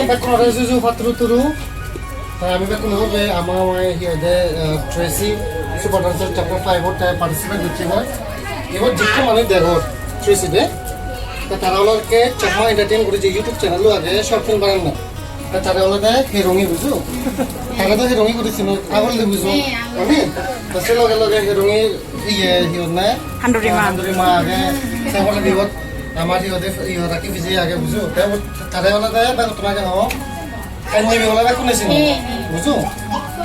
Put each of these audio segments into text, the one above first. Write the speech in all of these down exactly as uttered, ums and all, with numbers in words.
Bekkunore juju patturu turu. Te ami bekkune hobe ama amai hi hoide, eh, Tracy Super Dancer Chapter five ot te participate gocche goi. Ibot jikko manuj degor Tracy de. Te tara olode Chakma Entertain guri je YouTube channel lo age, short film bananne. Te tara olode Herongi bujo. Tara do Herongi guri sino, agol de bujo. Ani? Te se loge loge Herongi iye hi honne? Handuri ma. Handuri ma age. Se pore ibot amar hi hoide, hi hoide ki biji age bujo. Te ibot tara olode bego toma ke ho. Kanni bi olode bekkune sino. Bujo?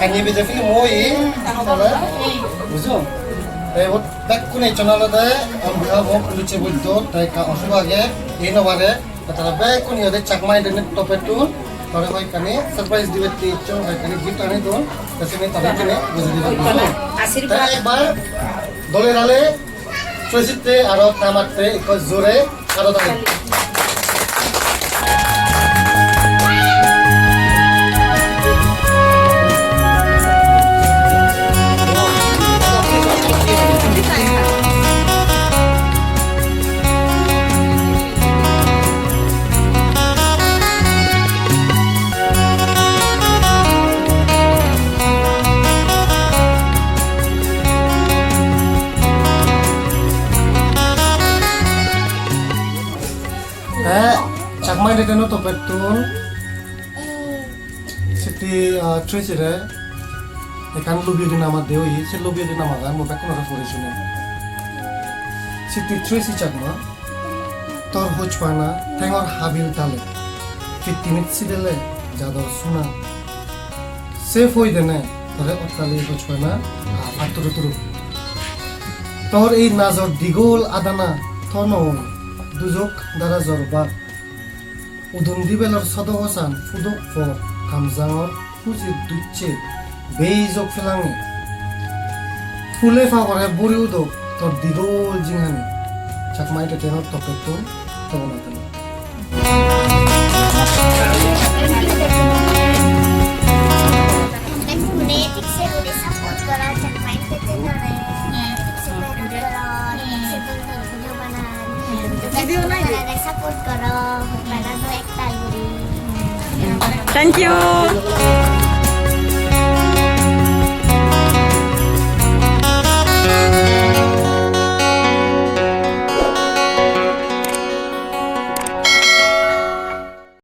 Kanni bi je film oi, tara, bujo? Te ibot bekkune channel olode on behalf of Luche Boiddo, te ekka osuk age, ei no pare. Tara bekkune iyot Chakma Entertainment toppettun tore hoyekkani surprise dibatte icchon, hoyekkani gift ani don, te sini tara kene bujei diba. Te ekbar dole dale Tracy-tte aro ta matte ekko jore aro dale. Te Chakma Entertainment-o toppettun sitti, ah, Tracy-re ekkan lubi udi nama de oye, se lubi udi namagan mui bekkunore puri sunem. Sitti Tracy Chakma, tor hojpana thengor habil tale, pittimit sidele jador suna. Se poidene tore ottali hojpana ar patturu turu. Tor ei najor digol adana to noi, dujok dara jor bak. Udon dibelor sodo hosan pudok por, kamjangor pujir ducche, bejok pelange. Phule pagore buri udok tor digol jinghani. Chakma Entertainment-or toppettun tobona telo. Bekkune thik se guri support goro, Chakma Entertainment-ore. Thik se mehnot goro, thik se dol dol video banan. Video nai de. Support goro, bana do ektal guri. Thank you.